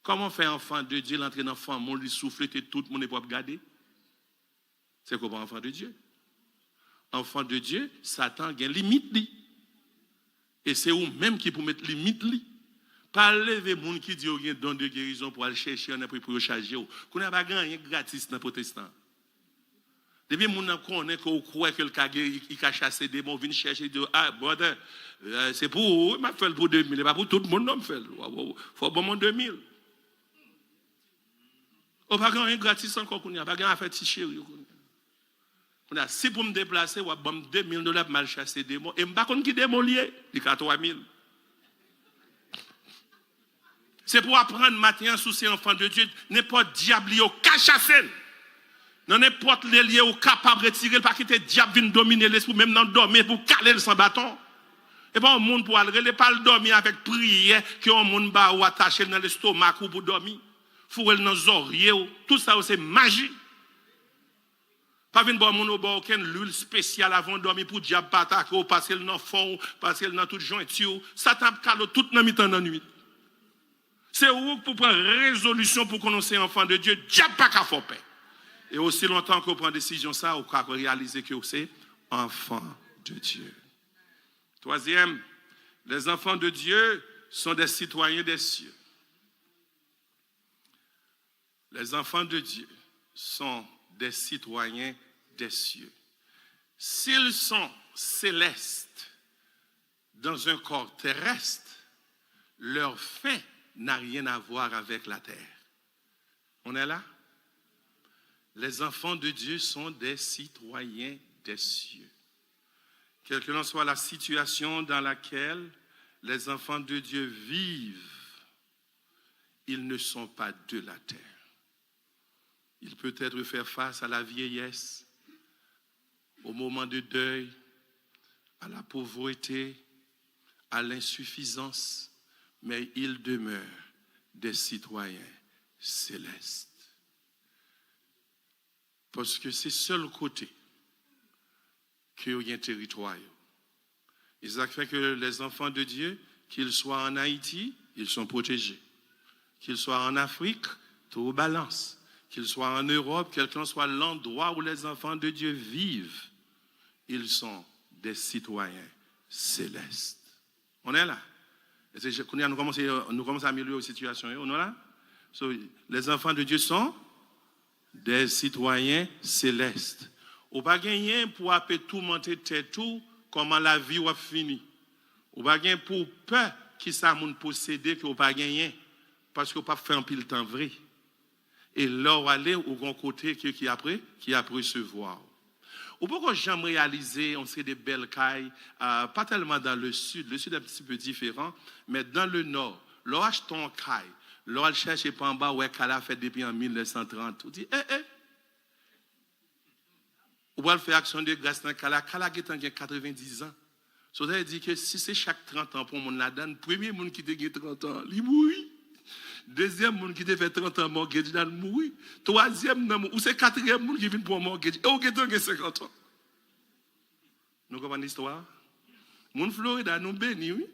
Kòman w fè enfant de Dieu, l antre nan fanmi w, li souflete tout moun epi w ap gade? Se ke w pa enfant de Dieu. Enfant de Dieu, Satan gen limit li. E se ou menm ki pou met limit li. Pa leve moun ki di yo gen don de gerizon pou al chèche yo nan pri pou yo chaje w. Kounye a pa gen anyen gratis nan pwotestan. Depi moun nan konnen ke w kwè ke l ka geri, li ka chase demon, w vin chèche, li di w, "Ah, brother, eh, se pou ou wi m ap fè l pou de mil, e pa pou tout moun non m fè l. Fò w ban mwen de mil." O, pa gen anyen gratis ankò kounye a, pa gen afè ti cheri yo kounye a. Kounye a, si pou m deplase, w ap ban m de mil dola pou m al chase demon, e m pa konn ki demon li ye, li ka twa mil. Se pou w aprann maten an, si w se enfant de Dieu, nenpòt dyab li ye, w ka chase l. Nan nenpòt lè li ye, ou kapab retire l, pa kite dyab vin domine lespri w, menm nan dòmi, pou w kale l san baton. E pa yon moun pou w al rele, pa al dòmi avèk priyè ke yon moun ba ou, atache l nan lestomak ou pou dòmi. Foure l nan zòrye w. Tout sa yo se maji. Pa vin ba yon moun ou ba okenn lwil espesyal avan w dòmi pou dyab pa atake w, pase l nan fon w, pase l nan tout jwenti w. Satan ap kale w tout nan mitan nannuit. Se ou k pou pran rezolisyon pou konnen w se enfant de Dieu. Dyab pa ka fè w pè. E osi lontan ke w pran desizyon sa, ou ka reyalize ke w se enfant de Dieu. Troisième, les enfants de Dieu sont des citoyens des cieux. Les enfants de Dieu sont des citoyens des cieux. S'ils sont célestes dans un corps terrestre, leur fin n'a rien à voir avec la terre. On est là? Les enfants de Dieu sont des citoyens des cieux. Quelle que soit la situation dans laquelle les enfants de Dieu vivent, ils ne sont pas de la terre. Ils peuvent être faire face à la vieillesse, au moment de deuil, à la pauvreté, à l'insuffisance, mais ils demeurent des citoyens célestes. Paske se sèl kote ke yo gen teritwa yo. E sa k fè ke les enfants de Dieu, qu'ils soient en Haïti, ils sont protégés. Qu'ils soient en Afrique, tout balance. Qu'ils soient en Europe, quel que soit l'endroit où les enfants de Dieu vivent, ils sont des citoyens célestes. On est là? Èske kounye a nou kòmanse, nou kòmanse amelyore sitiyasyon yo, nou la? So, les enfants de Dieu sont des citoyens célestes. Ou pa genyen pou ape toumante tèt ou kòman lavi w ap fini. Ou pa gen pou pè kisa moun posede ke w pa genyen, paske w p ap fè anpil tan vre. E lè w ale, ou gon kote ke, ki apre, ki ap resevwa w. Ou poko janm reyalize yon seri de bèl kay, ah, pa tèlman dans le sud, le sud est un petit peu différent, mais dans le nord, lè w achte yon kay, lè w al chèche pa anba, w wè kay la fèt depi an mil nèf san trant. Ou di, eh, eh! Ou pral fè aksyon de gras nan kay la, kay la gentan gen katrevendiz an. So, sa vle di ke si se chak trant an pou yon moun ladann, premye moun ki te gen trant an, li mouri. Dezyèm moun ki te fè trant an mortgage la, l mouri. Twazyèm nan, ou se katriyèm moun ki vin pran mortgage, e ou gentan gen senkant an. Nou konprann listwa a? Moun Florida, nou beni, wi.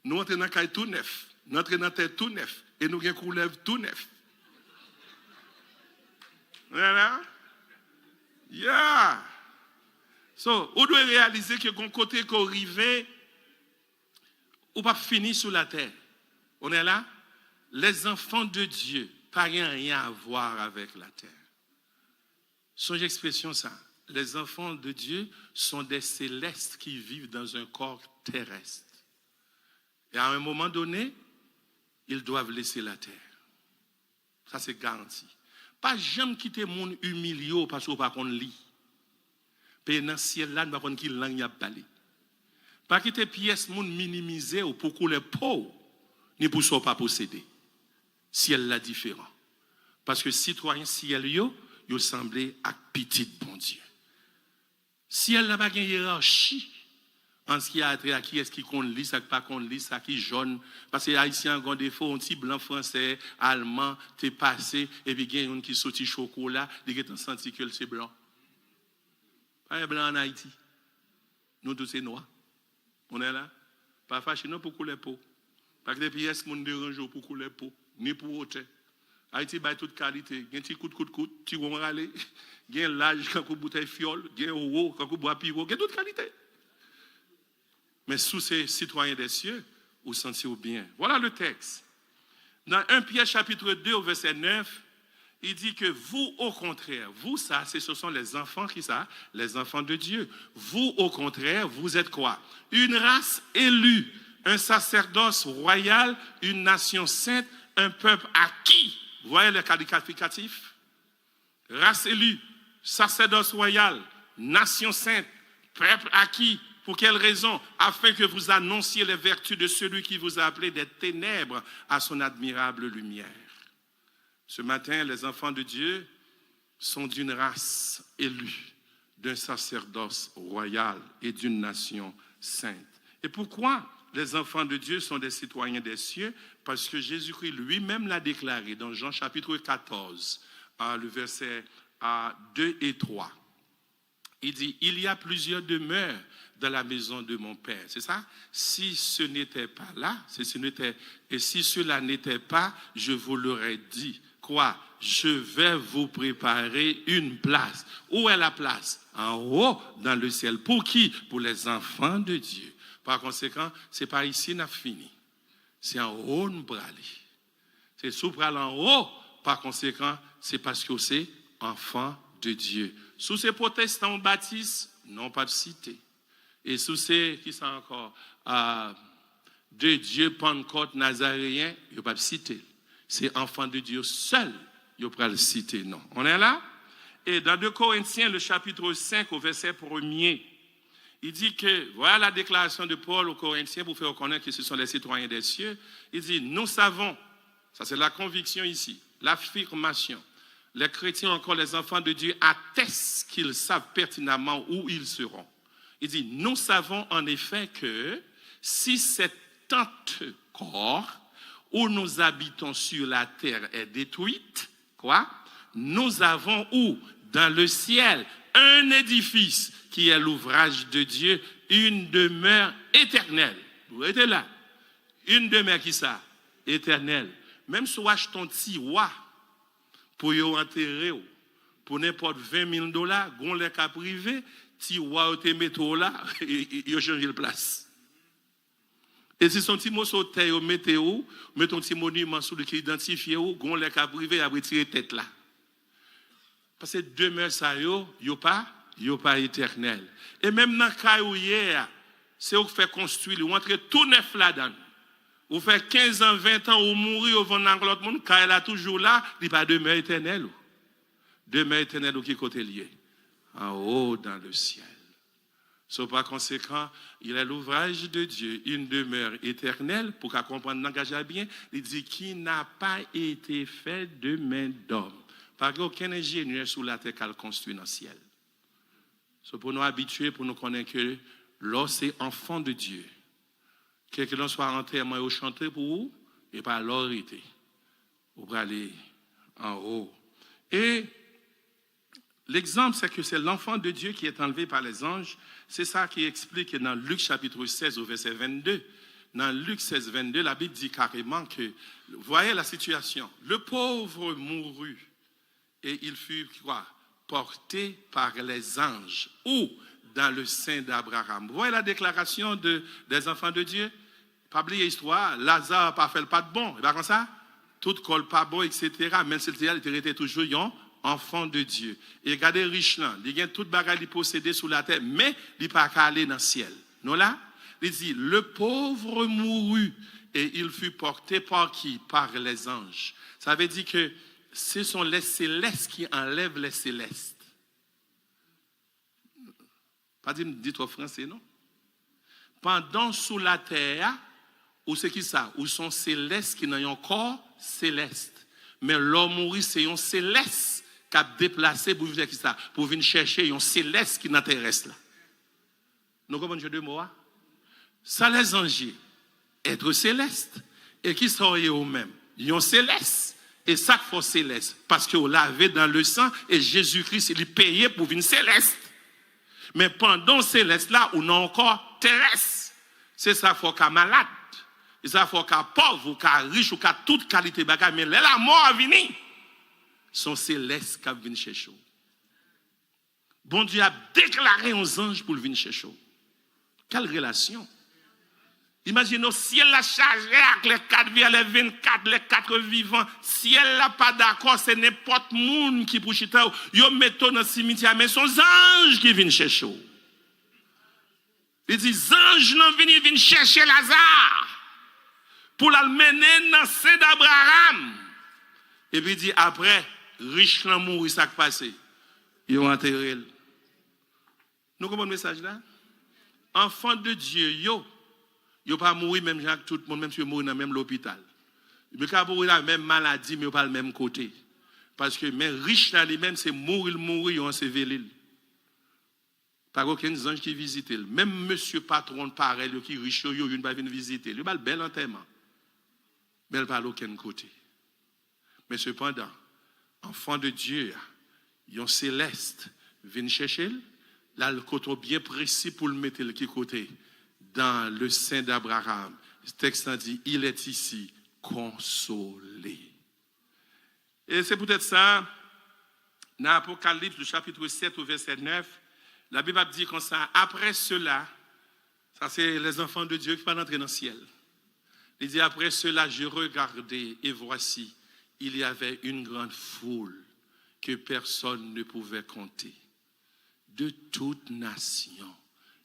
Nou antre nan kay tou nèf. Nou antre nan tè tou nèf. E nou gen koulèv tou nèf. Ou la? Yeah! So, ou dwe reyalize ke gon kote ke w rive, ou p ap fini sou latè. On est là? Les enfants de Dieu pa gen anyen a vwa avèk latè. Sonje ekspresyon sa. Les enfants de Dieu sont des célestes qui vivent dans un corps terrestre. Et à un moment donné, ils doivent laisser la terre. Sa se garanti. Pa janm kite moun imilye w paske w pa konn li. Paske nan syèl la, nou pa konn ki lang y ap pale. Pa kite pyès moun minimize w pou koulè po w, ni pou sa w pa posede. Syèl la diferan. Paske sitwayen syèl yo, yo sanble ak pitit Bondye. Syèl la pa gen yerachi an ce qui a trait a kiyès ki konn li, sa k pa konn li, sa ki jòn. Paske Ayisyen an gen yon defo, yon ti blan fransè, alman, te pase, epi gen youn ki soti chokola, li gentan santi ke l se blan. Pa gen blan ann Ayiti. Nou tout se nwa. On est là? Pa fache non pou koulè po. Pa kite pyès moun deranje w pou koulè po, ni pou wotè. Ayiti bay tout kalite. Gen ti kout, kout, kout, ti won rale. Gen laj kankou boutèy fyòl. Gen wo kankou bwa piwo. Gen tout kalite. Men si w se sitwayen dè sye, ou santi w byen. Voilà le texte. Dans un Pierre chapitre deux au verset neuf, Il dit que vous, au contraire, vous, ça, ce sont les enfants qui ça, les enfants de Dieu. Vous, au contraire, vous êtes quoi? Une race élue, un sacerdoce royal, une nation sainte, un peuple acquis. Vous voyez le qualificatif? Race élue, sacerdoce royal, nation sainte, peuple acquis. Pour quelle raison? Afin que vous annonciez les vertus de celui qui vous a appelé des ténèbres à son admirable lumière. Ce matin, les enfants de Dieu sont d'une race élue, d'un sacerdoce royal et d'une nation sainte. Et pourquoi les enfants de Dieu sont des citoyens des cieux? Parce que Jésus-Christ lui-même l'a déclaré dans Jean chapitre quatorze, euh, le verset euh, deux et trois. Il dit, il y a plusieurs demeures dans la maison de mon père. C'est ça? Si ce n'était pas là, si ce n'était, et si cela n'était pas, je vous l'aurais dit. Quoi? Je vais vous préparer une place. Où est la place? En haut, dans le ciel. Pour qui? Pour les enfants de Dieu. Par conséquent, c'est pas ici n'a fini. C'est en haut nous pralé. Se si w pral anwo, pa konsekan, se paske w se enfant de Dieu. Si w se pwotestan ou batis, non, w p ap site. E si w se, kisa ankò, ah, de Dieu, Pantkòt, Nazareyen, yo p ap site l. Se enfant de Dieu sèl yo pral site non. On est là? Et dans deux Corinthiens, le chapitre cinq, au verset premier, il dit que, voilà la déclaration de Paul aux Corinthiens pour faire reconnaître que ce sont les citoyens des cieux. Il dit, nous savons, ça c'est la conviction ici, l'affirmation. Les chrétiens, encore les enfants de Dieu, attestent qu'ils savent pertinemment où ils seront. Il dit, nous savons en effet que si cette tente corps où nous habitons sur la terre est détruite, quoi? Nous avons où? Dans le ciel, un édifice qui est l'ouvrage de Dieu, une demeure éternelle. Rete la. Une demeure kisa? Éternelle. Menm si w achte yon tiwa pou yo antere w, pou nenpòt ven mil dola, gon lè k ap rive, tiwa yo te mete w la, yo chanje l plas. E si se yon ti moso tè yo mete ou, mete yon ti moniman sou li ki idantifye ou, gon lè k ap rive, y ap retire tèt la. Paske demè sa yo, yo pa, yo pa etènèl. E menm nan kay ou ye a, se ou k fè konstwi li, ou antre tou nèf ladan l. Ou fè kenz an, ven an, ou mouri, yo vann ak lòt moun, kay la toujou la, li pa demè etènèl ou. Demè etènèl ou ki kote l ye? Anwo, dans le ciel. So, pa konsekan, il est l'ouvrage de Dieu, une demeure éternelle, pou ka konprann langaj la byen, li di, qui n'a pas été fait de main d'homme. Pa gen okenn enjenyè sou latè k al konstwi nan syèl. So, pou nou abitye, pou nou konnen ke lè w se enfant de Dieu, kèlkelanswa antèman yo chante pou ou, e pa la w rete. Ou prale anwo. E l'exemple, c'est que c'est l'enfant de Dieu qui est enlevé par les anges. C'est ça qui explique dans Luc chapitre seize au verset vingt-deux. Dans Luc seize, vingt-deux, la Bible dit carrément que, voyez la situation, le pauvre mourut et il fut quoi? Porté par les anges ou dans le sein d'Abraham. Vous voyez la déclaration de, des enfants de Dieu? Pa bliye istwa a, Laza pa fè l pa t bon, e pa konsa? Tout kò l pa bon, etsetera. Men l se te a, li te rete toujou yon enfant de Dieu. E gade rich lan, li gen tout bagay li posede sou latè, men li pa ka ale nan syèl. Nou la? Li di, le pauvre mourut et il fut porté par qui? Par les anges. Sa vle di ke se son les célestes ki anlèv les célestes. Pa di m di twòp franse, non. Pandan w sou latè a, ou se kisa? Ou se yon selès ki nan yon kò selès. Men lè w mouri, se yon selès k ap deplase pou vin fè kisa? Pou vin chèche yon selès ki nan tèrès la. Nou konprann jeu de mots a? Sa lèzanj ye, être céleste. E kisa w ye ou menm? Yon selès. E sa k fè w selès? Paske w lave dans le sang e Jezi Kris li peye pou vin selès. Men pandan w selès la, ou nan yon kò terès. Se sa k fè w ka malad. Se sa k fè w ka pòv, ou ka rich, ou ka tout kalite bagay. Men lè lamò a vini, se yon selès k ap vin chèche w. Bondye ap deklare yon zanj pou l vin chèche w. Kèl relasyon! Imajine w, syèl la chaje ak les quatre vivants, les vingt-quatre, les quatre vivants. Syèl la pa dakò, se nenpòt moun ki pou chita. Yo met w nan simityè, men se yon zanj ki vin chèche w. Li di, zanj lan vini, vin chèche Laza pou l al mennen nan sen d Abraram. Epi di, apre, rich lan mouri, sa k pase? Yo antere l. Nou konprann mesaj la? Enfant de Dieu yo, yo pa mouri menm jan ak tout moun, menm si yo mouri nan menm lopital. Yo ka mouri la menm maladi, men yo pa al menm kote. Paske men rich la li menm, se mouri l mouri, yo anseveli l. Pa gen okenn zanj ki vizite l. Menm mesye patwon parèy l yo ki rich yo, yo youn pa vin vizite l. Yo ba l bèl antèman. Men l pa al okenn kote. Men sepandan, enfant de Dieu a, yon selès, vin chèche l, l al kote w byen presi pou l mete l ki kote? Dans le sein d'Abraham. Tèks lan di, il est ici, consolé. E se poutèt sa, nan Apokalips, le chapitre sept au verset neuf, Labib ap di konsa, après cela, sa se les enfants de Dieu ki pral antre nan syèl. Li di, après cela, je regardai, et voici, il y avait une grande foule que personne ne pouvait compter, de toute nation,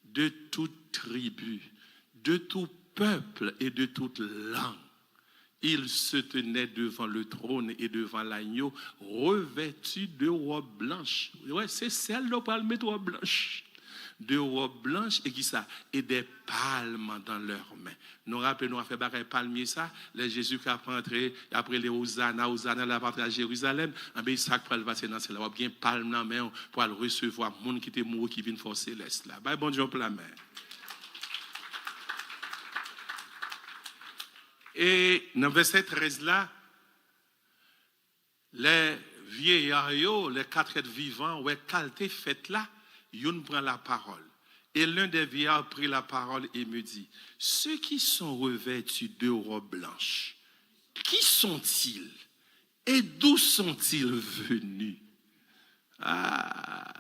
de toute tribu, de tout peuple et de toute langue. Ils se tenaient devant le trône et devant l'agneau, revêtus de robes blanches. Wè, se sèl yo pral met wòb blanch. De robes blanches et qui ça? Et des palmes dans leurs mains. Nou raple nou afè bagay palmye sa, lè Jezi k ap rantre, y ap rele Ozana, Ozana, l ap antre a Jerizalèm. Anben, sa k pral pase nan syèl la, w ap gen palm nan men w pou al resevwa moun ki te mouri ki vin fè w selès la. Bay Bondye yon pla men. E nan vèsè trèz la, lè vyeya yo, lè kat èt vivan, wè kalte fèt la, youn pran lapawòl. Et l'un des vieillards prit la parole et me dit, ceux qui sont revêtus de robes blanches, qui sont-ils? Et d'où sont-ils venus? Ah!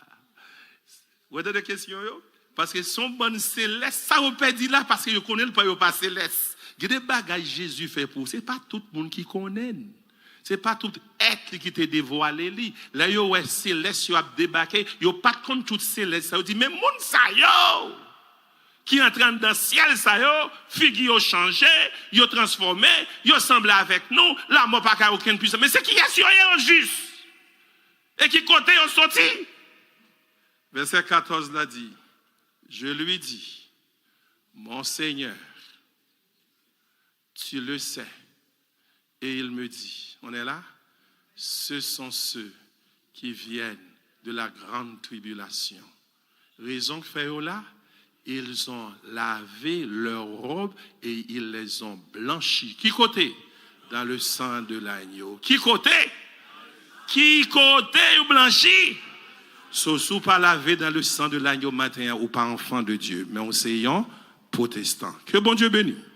Ou tande kesyon yo? Paske se yon bann selès, sa yo pèdi la, paske yo konnen l pa yo pa selès. Gen de bagay Jezi fè pou ou, se pa tout moun ki konnen l. Se pa tout èt li ki te devwale li. Lè yo wè selès yo ap debake, yo pa t konn tout selès sa. Yo di, men moun sa yo ki antre anndan syèl sa yo, figi yo chanje, yo transfòme, yo sanble avèk nou, lamò pa ka okenn pwisans. Men se kiyès yo ye ojis? E ki kote yo soti? Vèsè katòz la di, je lui dis, mon Seigneur, tu le sais. Et il me dit, on est là? Ce sont ceux qui viennent de la grande tribulation. Rezon k fè yo la, ils ont lavé leurs robes et ils les ont blanchies. Ki kote? Dans le sang de l'agneau. Ki kote? Ki kote yo blanchi? So, si w pa lave dans le sang de l'agneau maten an, ou pa enfant de Dieu, men w se yon pwotestan. Ke Bondye beni w.